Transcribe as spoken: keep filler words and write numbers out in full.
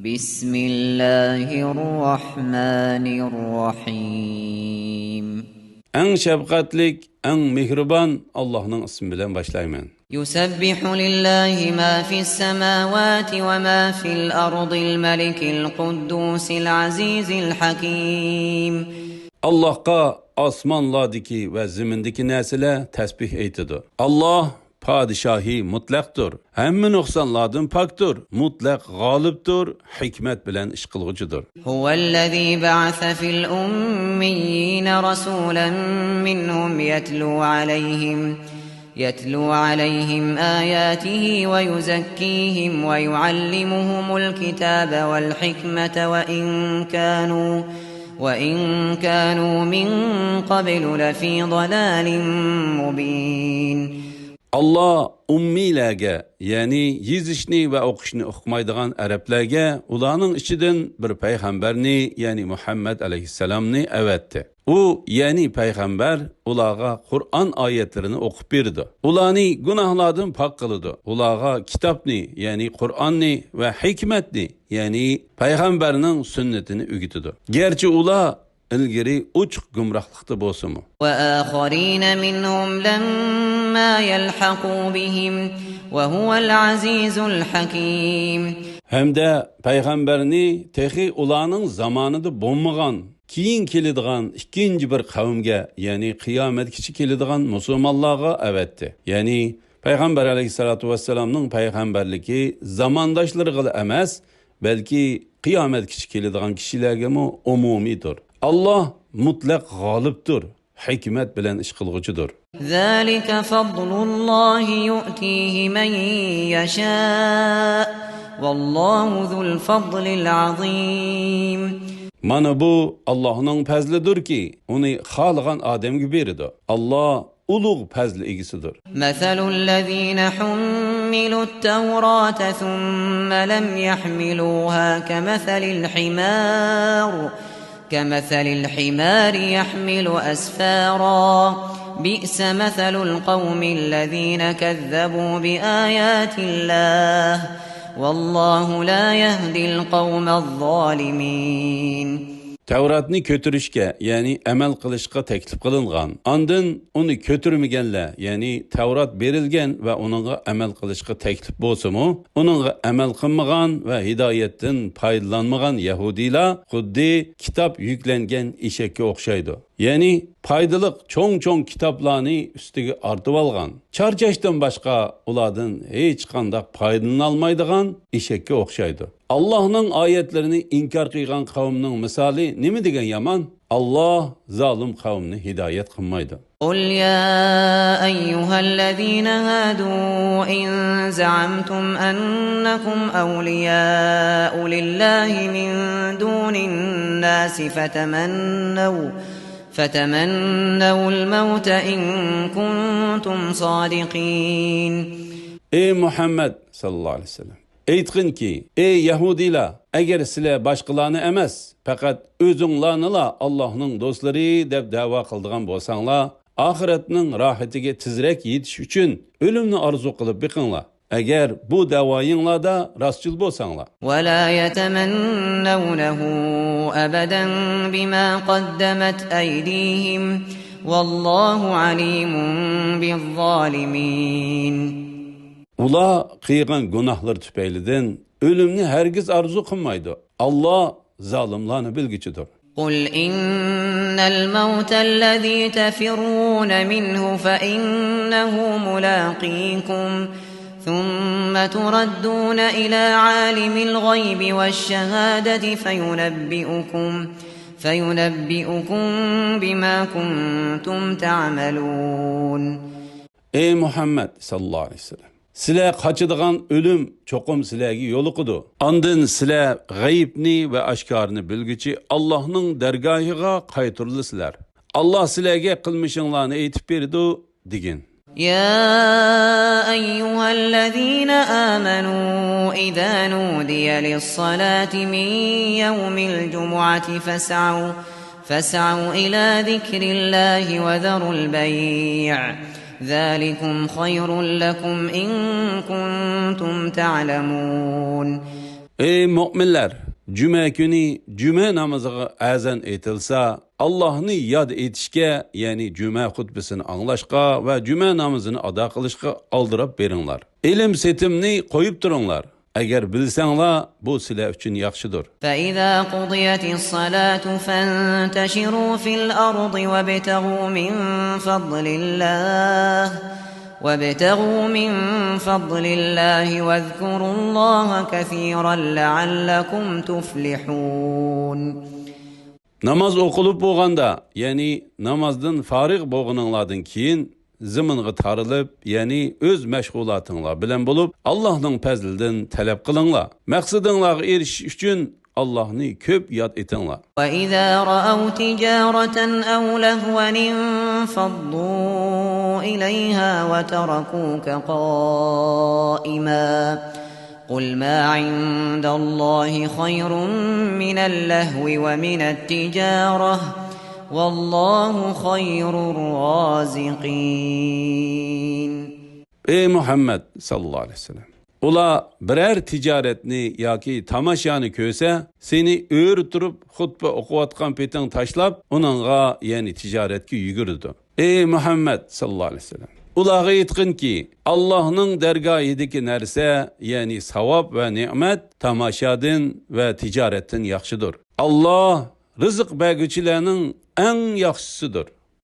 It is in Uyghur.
بسم الله الرحمن الرحيم. ئەڭ شەپقەتلىك، ئەڭ مېھرىبان ئاللاھنىڭ ئىسمى بىلەن باشلايمەن. يسبح لله ما في السماوات وما في الأرض الملك القدوس العزيز الحكيم. ئاللاھقا ئاسمانلاردىكى ۋە زېمىندىكى نەرسىلەر تەسبىھ ئېيتىدۇ. ئاللاھ پادىشاھى مۇتلەقتۇر، ھەممە نۇقسانلاردىن پاكتۇر، مۇتلەق غالىبتۇر، ھېكمەت بىلەن ئىش قىلغۇچىدۇر. هو الذي بعث في الأميين رسولا منهم يتلو عليهم يتلو عليهم آياته ويزكيهم ويعلمهم الكتاب والحكمة وإن كانوا وإن كانوا من قبل لفي ضلال مبين. ئاللاھ ئۇممىيلەرگە، يەنى يېزىشنى ۋە ئوقۇشنى ئۇقمايدىغان ئەرەبلەرگە ئۇلارنىڭ ئىچىدىن بىر پەيغەمبەرنى، يەنى مۇھەممەد ئەلەيھىسسالامنى ئەۋەتتى. ئۇ، يەنى پەيغەمبەر، ئۇلارغا قۇرئان ئايەتلىرىنى ئوقۇپ بېرىدۇ. ئۇلارنى گۇناھلاردىن پاك قىلىدۇ. ئۇلارغا كىتابنى، يەنى قۇرئاننى ۋە ھېكمەتنى، يەنى پەيغەمبەرنىڭ سۈننىتىنى ئۆگىتىدۇ. گەرچە ئۇلار ئىلگىرى ئوچۇق گۇمراھلىقتا بولسىمۇ. وآخرين منهم لما يلحقوا بهم وهو العزيز الحكيم. ھەمدە پەيغەمبەرنى تېخى ئۇلارنىڭ زامانىدا بولمىغان، كېيىن كېلىدىغان ئىككىنچى بىر قەۋمگە، يەنى قىيامەتكىچە كېلىدىغان مۇسۇلمانلارغا ئەۋەتتى. يەنى پەيغەمبەر ئەلەيھىسسالاتۇ ۋەسسالامنىڭ پەيغەمبەرلىكى زامانداشلىرىغىلا ئەمەس، بەلكى قىيامەتكىچە كېلىدىغان كىشىلەرگىمۇ ئومۇمىيدۇر. ئاللاھ مۇتلەق غالىبتۇر، ھېكمەت بىلەن ئىش قىلغۇچىدۇر. ذلك فضل الله يؤتيه من يشاء والله ذو الفضل العظيم. مانا بۇ ئاللاھنىڭ پەزلىدۇركى، ئۇنى خالىغان ئادەمگە بېرىدۇ. ئاللاھ ئۇلۇغ پەزلى ئىگىسىدۇر. مثل الذين حملوا التوراة ثم لم يحملوها كمثل الحمار كمثل الحمار يحمل أسفارا بئس مثل القوم الذين كذبوا بآيات الله والله لا يهدي القوم الظالمين. تەۋراتنى كۆتۈرۈشكە، يەنى ئەمەل قىلىشقا تەكلىپ قىلىنغان، ئاندىن ئۇنى كۆتۈرمىگەنلەر، يەنى تەۋرات بېرىلگەن ۋە ئۇنىڭغا ئەمەل قىلىشقا تەكلىپ بولسىمۇ، ئۇنىڭغا ئەمەل قىلمىغان ۋە ھىدايەتتىن پايدىلانمىغان يەھۇدىيلار خۇددى كىتاب يۈكلەنگەن ئېشەككە ئوخشايدۇ. يەنى پايدىلىق چوڭ-چوڭ كىتابلارنى ئۈستىگە ئارتىۋالغان، چارچاشتىن باشقا ئۇلاردىن ھېچقانداق پايدىلىنالمايدىغان ئېشەككە ئوخشايدۇ. ئاللاھنىڭ ئايەتلىرىنى ئىنكار قىلغان قەۋمنىڭ مىسالى نېمە دېگەن يامان! ئاللاھ زالىم قەۋمنى ھىدايەت قىلمايدۇ. قل يا أيها الذين هادوا إن زعمتم أنكم أولياء لله من دون الناس فتمنوا فتمنوا الموت إن كنتم صادقين. ئەي مۇھەممەد ساللاللاھۇ ئەلەيھى ۋەسەللەم! ئېيتقىنكى، ئەي يەھۇدىيلار، ئەگەر سىلەر باشقىلارنى ئەمەس، پەقەت ئۆزۈڭلارنىلا ئاللاھنىڭ دوستلىرى دەپ دەۋا قىلىدىغان بولساڭلار، ئاخىرەتنىڭ راھىتىگە تېزرەك يېتىش ئۈچۈن ئۆلۈمنى ئارزۇ قىلىپ بېقىڭلار، ئەگەر بۇ دەۋايىڭلاردا راستچىل بولساڭلار. ولا يتمنونه أبدا بما قدمت أيديهم والله عليم بالظالمين. ئۇلار قىلغان گۇناھلىرى تۈپەيلىدىن ئۆلۈمنى ھەرگىز ئارزۇ قىلمايدۇ. ئاللاھ زالىملارنى بىلگۈچىدۇر. قل إن الموت الذي تفرون منه فإنه ملاقيكم ثم تردون إلى عالم الغيب والشهادة فينبئكم فينبئكم بما كنتم تعملون. ئەي مۇھەممەد ساللاللاھۇ ئەلەيھى ۋەسەللەم! سىلەر قاچىدىغان ئۆلۈم چوقۇم سىلەرگە يولۇقىدۇ. ئاندىن سىلەر غەيىبنى ۋە ئاشكارىنى بىلگۈچى ئاللاھنىڭ دەرگاھىغا قايتۇرۇلىسىلەر. ئاللاھ سىلەرگە قىلمىشىڭلارنى ئېيتىپ بېرىدۇ، دېگىن. يا أيها الذين آمنوا إذا نودي للصلاة من يوم الجمعة فاسعوا فاسعوا إلى ذكر الله وذروا البيع ذلكم خير لكم إن كنتم تعلمون. ئەي مۆمىنلەر! جۈمە كۈنى جۈمە نامىزىغا ئەزان ئېيتىلسا، ئاللاھنى ياد ئېتىشكە، يەنى جۈمە خۇتبىسىنى ئاڭلاشقا ۋە جۈمە نامىزىنى ئادا قىلىشقا ئالدىراپ بېرىڭلار. ئېلىم-سېتىمنى قويۇپ تۇرۇڭلار. ئەگەر بىلسەڭلار، بۇ سىلەر ئۈچۈن ياخشىدۇر. فإذا قضيت الصلاة فانتشروا في الأرض وابتغوا من فضل الله، وابتغوا من فضل الله واذكروا الله كثيرا لعلكم تفلحون. ناماز ئوقۇلۇپ بولغاندا، يەنى نامازدىن فارىغ بولغىنىڭلاردىن كېيىن، زېمىنغا تارىلىپ، يەنى ئۆز مەشغۇلاتىڭلار بىلەن بولۇپ، ئاللاھنىڭ پەزلىدىن تەلەپ قىلىڭلار. مەقسىتىڭلارغا ئېرىشىش ئۈچۈن ئاللاھنى كۆپ ياد ئېتىڭلار. وإذا رأوا تجارة أو لهوا انفضوا إليها وتركوك قائما. قل ما عند الله خير من اللهو ومن التجارة، والله خير الرازقين. ئەي مۇھەممەد ساللاللاھۇ ئەلەيھى ۋەسەللەم! ئۇلار بىرەر تىجارەتنى ياكى تاماشانى كۆرسە، سېنى ئۆرە تۇرۇپ خۇتبە ئوقۇۋاتقان پېتىڭ تاشلاپ، ئۇنىڭغا، يەنى تىجارەتكە يۈگۈرىدۇ. ئەي مۇھەممەد ساللاللاھۇ ئەلەيھى ۋەسەللەم! ئۇلارغا ئېيتقىنكى، ئاللاھنىڭ دەرگاھىدىكى نەرسە، يەنى ساۋاب ۋە نېمەت تاماشادىن ۋە تىجارەتتىن ياخشىدۇر. ئاللاھ رىزىق بەرگۈچىلەرنىڭ ئەڭ ياخشىسىدۇر.